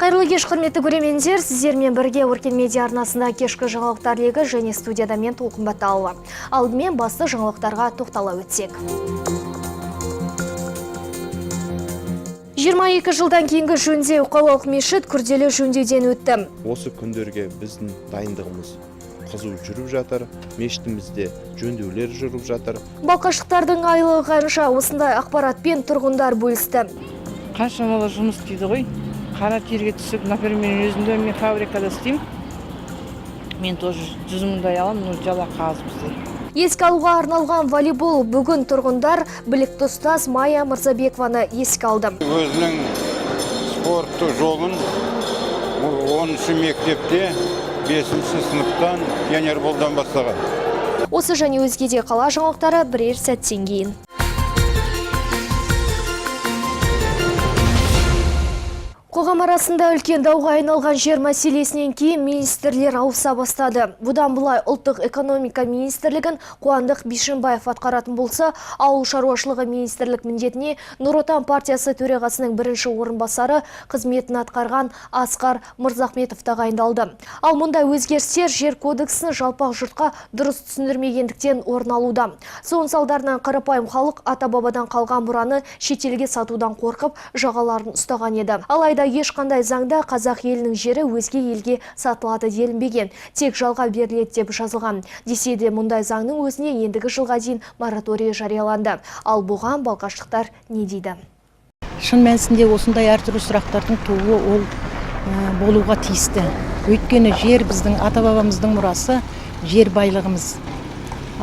Қайырлы кеш, құрметті көрермендер, сіздермен бірге Өркен Медиа арнасында кешкі жаңалықтар легі және студияда мен Толқын Баталова. Алдымен басты жаңалықтарға тоқтала өтсек. 22 жылдан кейінгі жөндеу қалалық мешіт күрделі жөндеуден өтті. Осы күндерге біздің дайындығымыз қызу жүріп жатыр, мешітімізде жөндеулер жүріп жатыр. Балқаштықтардың айлығы қанша, осындай ақпаратпен тұрғындар бөлісті. Қаншама жұмыс істейді ғой, қара терге түсіп, например, мен өзімде, мен фабрикада істеймін, мен тоже 100 мыңдай аламын, но жалақы аз бізде. Еске алуға арналған волейбол. Бүгін тұрғындар білікті ұстаз Майя Мырзабекованы еске алды. Өзінің спорттық жолын 10 мектепте 5 сыныптан пионерболдан бастаған. Осы және өзге де қала жаңалықтары бірер сәттен кейін. Қоғам арасында үлкен дауға айналған жер мәселесінен кейін министрлер ауыса бастады. Бұдан былай ұлттық экономика министрлігін Қуандық Бишімбаев атқаратын болса, ауыл шаруашылығы министрлік міндетіне Нұр Отан партиясы төрағасының бірінші орынбасары қызметін атқарған Асқар Мырзахметов тағайындалды. Ал мұндай өзгерістер жер кодексін жалпақ жұртқа дұрыс түсіндірмегендіктен орын алуда. Соның салдарынан қарапайым халық ата-бабадан қалған мұраны шетелге сатудан қорқып, жағаларын ұстаған еді. Алайда ешқандай заңда қазақ елінің жері өзге елге сатылады делінбеген. Тек жалға беріледі деп жазылған. Десе де мұндай заңның өзіне ендігі жылға дейін мораторий жарияланды. Ал бұған балқаштықтар не дейді? Шын мәнісінде осындай әртүрлі сұрақтардың тууы ол болуға тиісті. Өйткені жер біздің ата-бабамыздың мұрасы, жер байлығымыз.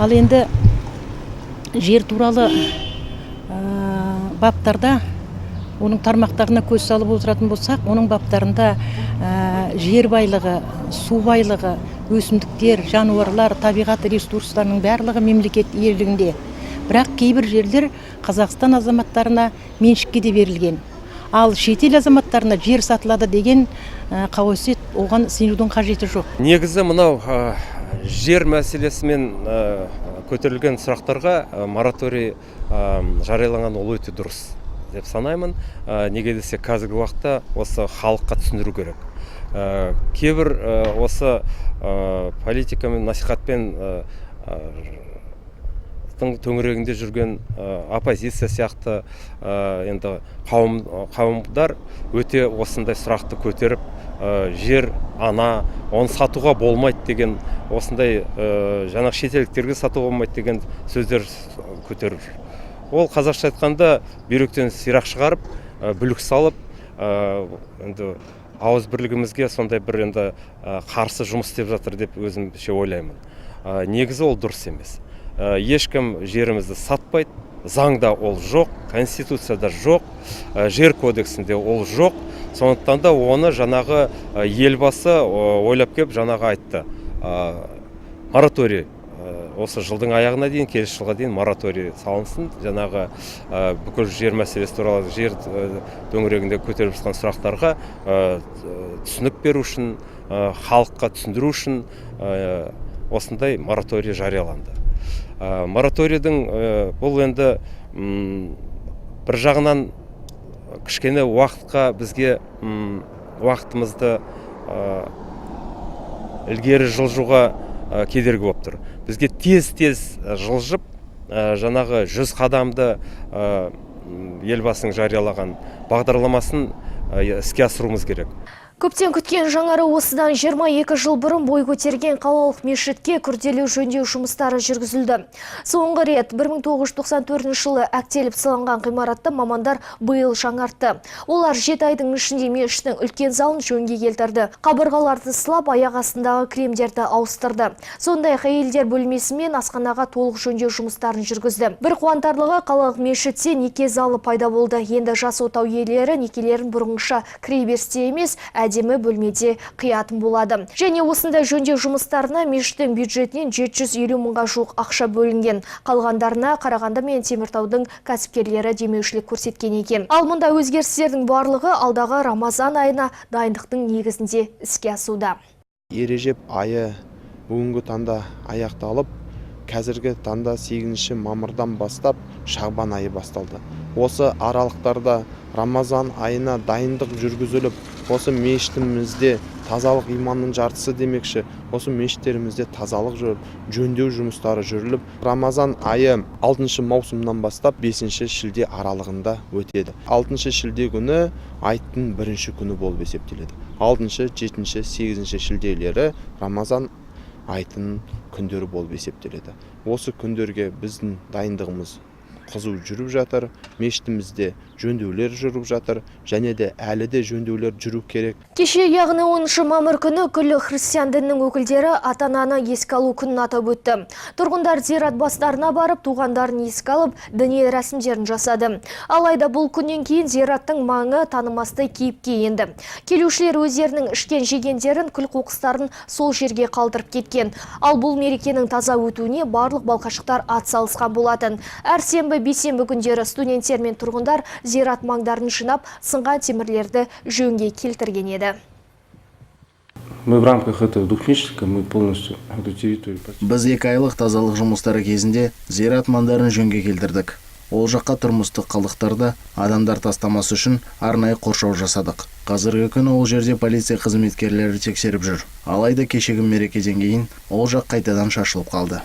Ал енді жер туралы баптарда, оның тармақтарына көз салып отыратын болсақ, оның баптарында жер байлығы, су байлығы, өсімдіктер, жануарлар, табиғат ресурстарының барлығы мемлекет иелігінде. Бірақ кейбір жерлер Қазақстан азаматтарына меншікке де берілген. Ал шетел азаматтарына жер сатылады деген қауесет, оған сенудің қажеті жоқ. Негізі мынау жер мәселесімен көтерілген сұрақтарға мораторий жарияланған, ол өте дұрыс деп санаймын. Неге десе, қазіргі уақытта осы халыққа түсіндіру керек. Кейбір осы политикамен, насихатпен төңірегінде жүрген оппозиция сияқты енді қауымдар өте осындай сұрақты көтеріп, жер ана, оны сатуға болмайды деген осындай, жаңағы шетелдіктерге сатуға болмайды деген сөздер көтеріп жүр. Ол қазақша айтқанда бүйректен сирақ шығарып, бүлік салып, енді ауыз бірлігімізге сондай бір енді қарсы жұмыс істеп жатыр деп өзімше ойлаймын. Негізі ол дұрыс емес. Ешкім жерімізді сатпайды, заңда ол жоқ, конституцияда жоқ, жер кодексінде ол жоқ. Сондықтан да оны жаңағы елбасы ойлап келіп жаңағы айтты. Мораторий осы жылдың аяғына дейін, келесі жылға дейін мораторий салынсын. Жаңағы бүкіл жер мәселесі туралы, жер төңірегінде көтеріліп жатқан сұрақтарға түсінік беру үшін, халыққа түсіндіру үшін осындай мораторий жарияланды. Мораторийдің бұл енді бір жағынан кішкене уақытқа бізге уақытымызды ілгері жылжуға кедергі болып тұр. Бізге тез-тез жылжып, жаңағы 100 қадамды елбасының жариялаған бағдарламасын іске асыруымыз керек. Көптен күткен жаңару. Осыдан 22 жыл бұрын бой көтерген қалалық мешітке күрделі жөндеу жұмыстары жүргізілді. Соңғы рет 1994 жылы әктеліп салынған ғимаратты мамандар биыл жаңартты. Олар 7 айдың ішінде мешіттің үлкен залын жөнге келтірді. Қабырғаларды сылап, аяқ астындағы кілемдерді ауыстырды. Сондай-ақ әйелдер бөлмесі мен асханаға толық жөндеу жұмыстарын жүргізді. Бір қуантарлығы, қалалық мешітте неке залы пайда болды. Енді жас отау иелері некелерін бұрынғыша кіреберісте емес, әдемі бөлмеде қиятын болады. Және осындай жөндеу жұмыстарына мешіттің бюджетінен 750 мыңға жуық ақша бөлінген. Қалғандарына Қарағанды мен Теміртаудың кәсіпкерлері демеушілік көрсеткен екен. Ал мұндай өзгерістердің барлығы алдағы Рамазан айына дайындықтың негізінде іске асуда. Ережеп айы бүгінгі таңда аяқталып, қазіргі таңда 8 мамырдан бастап Шағбан айы басталды. Осы аралықтарда Рамазан айына дайындық жүргізіліп, Осы мешітімізде тазалық иманның жартысы демекші, осы мешіттерімізде тазалық жүріп, жөндеу жұмыстары жүріліп, Рамазан айы 6 маусымнан бастап 5 шілде аралығында өтеді. 6 шілде күні айттың бірінші күні болып есептеледі. 6, 7, 8 шілделері Рамазан айтының күндері болып есептеледі. Осы күндерге біздің дайындығымыз қызу жүріп жатыр, мешітімізде жөндеулер жүріп жатыр, және де әлі де жөндеулер жүру керек. Кеше, яғни 10 мамыр күні күллі христиан дінінің өкілдері ата-ананы еске алу күнін атап өтті. Тұрғындар зират бастарына барып, туғандарын еске алып, діни рәсімдерін жасады. Алайда бұл күннен кейін зираттың маңы танымастай кейіпке енді. Келушілер өздерінің ішкен жегендерін, күл қоқыстарын сол жерге қалдырып кеткен. Ал бұл мерекенің таза өтуіне барлық балқаштықтар атсалысқан болатын. Әр сенбі, бейсенбі күндері студенттер мен тұрғындар зират маңдарын жинап, сынған темірлерді жөнге келтірген еді. Мы в рамках этого двухмесячника мы полностью эту территорию. Біз 2 айлық тазалық жұмыстары кезінде зират маңдарын жөнге келтірдік. Ол жаққа тұрмыстық қалдықтарды адамдар тастамас үшін арнайы қоршау жасадық. Қазіргі күні ол жерде полиция қызметкерлері тексеріп жүр. Алайда кешегі мерекеден кейін ол жақ қайтадан шашылып қалды.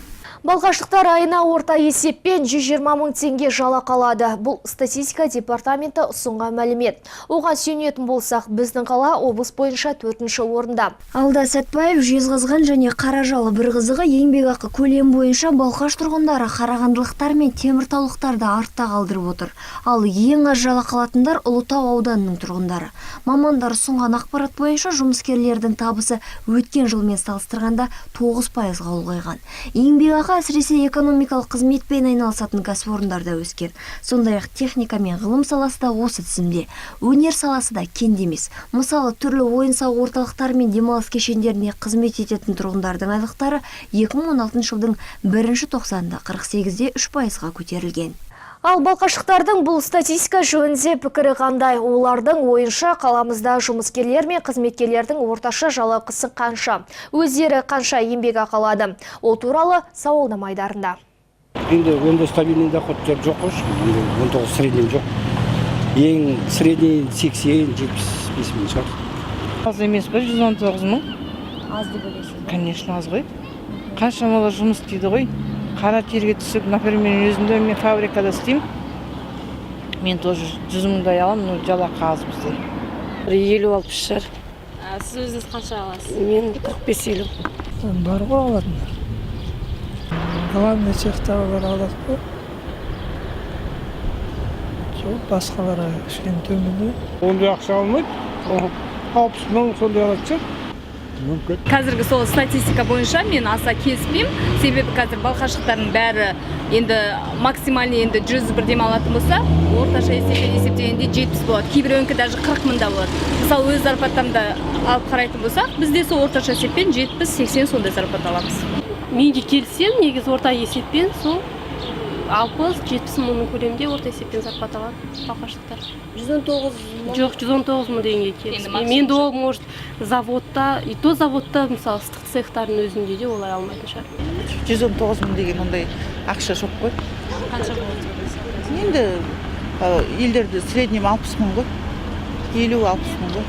Балқаштықтар айына орта есеппен 120 мың теңге жалақы алады. Бұл статистика департаменті ұсынған мәлімет. Оған сүйенетін болсақ, біздің қала облыс бойынша төртінші орында. Алда Сәтбаев, Жезқазған және Қаражал. Бір қызығы, еңбекақы көлем бойынша Балқаш тұрғындары қарағандылықтар мен теміртаулықтарды артта қалдырып отыр. Ал ең аз жалақы алатындар — Ұлытау ауданының тұрғындары. Мамандар ұсынған ақпарат бойынша, жұмыскерлердің табысы өткен жылмен салыстырғанда 9%-ға ұлғайған. Еңбекақы әсіресе экономикалық қызметпен айналысатын кәсіпорындарда өскен. Сондай-ақ техника мен ғылым саласы да осы тізімде. Өнер саласы да кенде емес. Мысалы, түрлі ойын-сауық орталықтары мен демалыс кешендеріне қызмет ететін тұрғындардың айлықтары 2016 жылдың бірінші тоқсанында 48-де 3%-ға көтерілген. Ал балқаштықтардың бұл статистика жөнінде пікірі қандай? Олардың ойынша, қаламызда жұмыскерлер мен қызметкерлердің орташа жалақысы қанша? Өздері қанша еңбек ақы алады? Ол туралы сауалнама айдарында. Енді ондай стабильный доход жоқ қой ешкім. 19 средний жоқ. Ең средний 80-75 мың шығар. Аз емес пе 119 мың? Аз деп ойлайсыз ба? Конечно, аз ғой. Қаншамалар жұмыс істейді ғой. Қара терге түсіп, например, мен өзім де, мен фабрикада істеймін. Мен тоже 100 мыңдай аламын, но жалақы аз бізде. Бір 50-60 шығар. Сіз өзіңіз қанша аласыз? Мен 45-50. Бар ғой алатындар. Главный цехтағылар алады ғой. Сол, басқалары кішкене төмендеу. Ондай ақша алмайды, 60 мың сондай алатын шығар мүмкін. Қазіргі сол статистика бойынша мен аса келіспеймін, себебі қазір балқаштықтардың бәрі енді максимальный енді 100 бірдеме алатын болса, орташа есеппен есептегенде 70 болады, кейбіреуінікі даже 40 мың да болады. Мысалы, өз зарплатамды алып қарайтын болсақ, бізде сол орташа есеппен 70-80 сондай зарплата аламыз. Мен де келісемін, негізі орта есеппен сол 60-70 мыңның көлемінде орта есеппен зарплата алады балқаштықтар. 119 мың? Жоқ, 119 мың дегенге келіспеймін енді. Ол может заводта, и то заводта, мысалы, ыстық цехтардың өзінде де олай алмайтын шығар. 119 мың деген ондай ақша жоқ қой. Қанша болады деп ойлайсыз? Енді елдерде среднем 60 мың ғой, 50-60 мың ғой.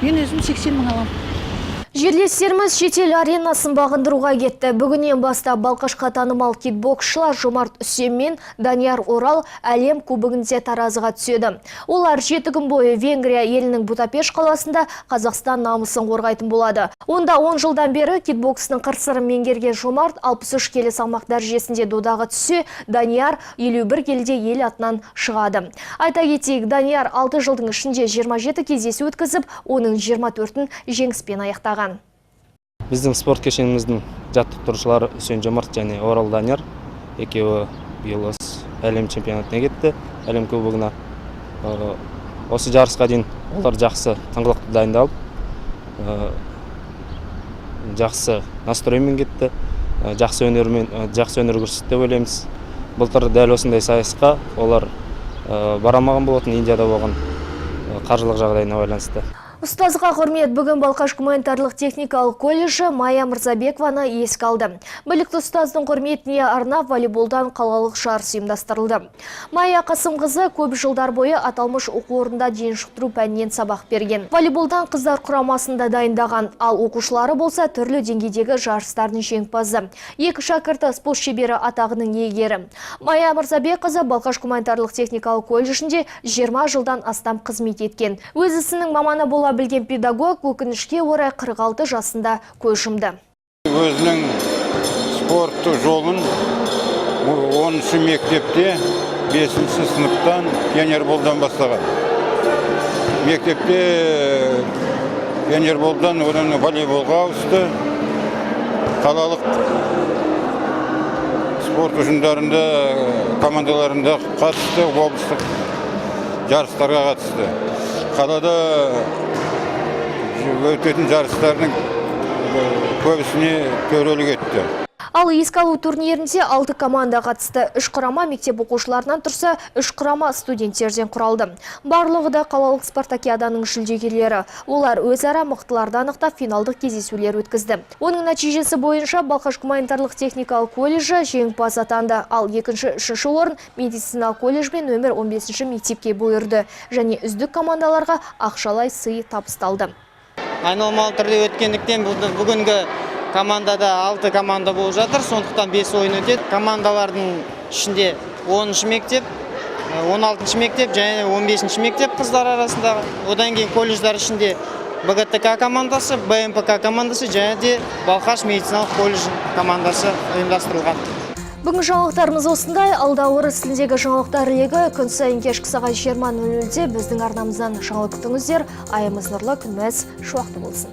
Мен өзім 80 мың аламын. Жерлестеріміз шетел аренасын бағындыруға кетті. Бүгіннен бастап Балқашқа танымал кикбоксшылар Жомарт Үсен мен Данияр Орал әлем кубогінде таразыға түседі. Олар 7 күн бойы Венгрия елінің Будапешт қаласында Қазақстан намысын қорғайтын болады. Онда 10 жылдан бері кикбокстың қыр-сырын меңгерген Жомарт 63 келі салмақ дәрежесінде додаға түссе, Данияр 51 келіде ел атынан шығады. Айта кетейік, Данияр 6 жылдың ішінде 27 кездесу өткізіп, оның 24-ін жеңіспен аяқтаған. Біздің спорт кешеніміздің жаттықтырушылары Үсен Жомарт және Орал Данияр екеуі биыл осы әлем чемпионатына кетті, әлем кубогына. Осы жарысқа дейін олар жақсы, тыңғылықты дайындалып, жақсы настроймен кетті, жақсы өнермен, жақсы өнер көрсетті деп ойлаймыз. Былтыр дәл осындай сайысқа олар бара алмаған болатын, Индияда болған, қаржылық жағдайына байланысты. Ұстазға құрмет. Бүгін Балқаш гуманитарлық техникалық колледжі Майя Мырзабекованы еске алды. Білікті ұстаздың құрметіне арнап волейболдан қалалық жарыс ұйымдастырылды. Майя Қасымқызы көп жылдар бойы аталмыш оқу орнында дене шынықтыру пәнінен сабақ берген. Волейболдан қыздар құрамасында дайындаған, ал оқушылары болса түрлі деңгейдегі жарыстардың жеңімпазы. Екі шәкірті спорт шебері атағының иегері. Майя Мырзабекқызы Балқаш гуманитарлық техникалық колледжінде 20 жылдан астам қызмет еткен. Өз ісінің маманы бола білген педагог өкінішке орай 46 жасында көз жұмды. Өзінің спорттық жолын 10 мектепте 5 сыныптан пионерболдан бастаған. Мектепте пионерболдан одан волейболға ауысты. Қалалық спорт ұжымдарында, командаларында қатысты, облыстық жарыстарға қатысты. Қалада өтетін жарыстардың көбісіне төрелік етті. Ал еске алу турнирінде 6 команда қатысты. 3 құрама мектеп оқушыларынан тұрса, 3 құрама студенттерден құралды. Барлығы да қалалық спартакиаданың жүлдегерлері. Олар өзара мықтыларды анықтап финалдық кездесулер өткізді. Оның нәтижесі бойынша Балқаш гуманитарлық техникалық колледжі жеңімпаз атанды. Ал екінші, үшінші орын медициналық колледж бен нөмір 15 мектепке бұйырды. Және үздік командаларға ақшалай сый табысталды. Айналмалы түрде өткендіктен бүгінгі командада 6 команда болып жатыр, сондықтан 5 ойын өтеді. Командалардың ішінде 10 мектеп, 16 мектеп және 15 мектеп қыздар арасындағы. Одан кейін колледждар ішінде БГТК командасы, БМПК командасы және де Балқаш медициналық колледж командасы ұйымдастырылған. Бүгін жаңалықтарымыз осындай. Алда орыс тіліндегі жаңалықтар легі күн сайын кешкі сағат 20:00-де біздің арнамыздан жаңалық күтіңіздер. Айымыз нұрлы, күніміз шуақты болсын.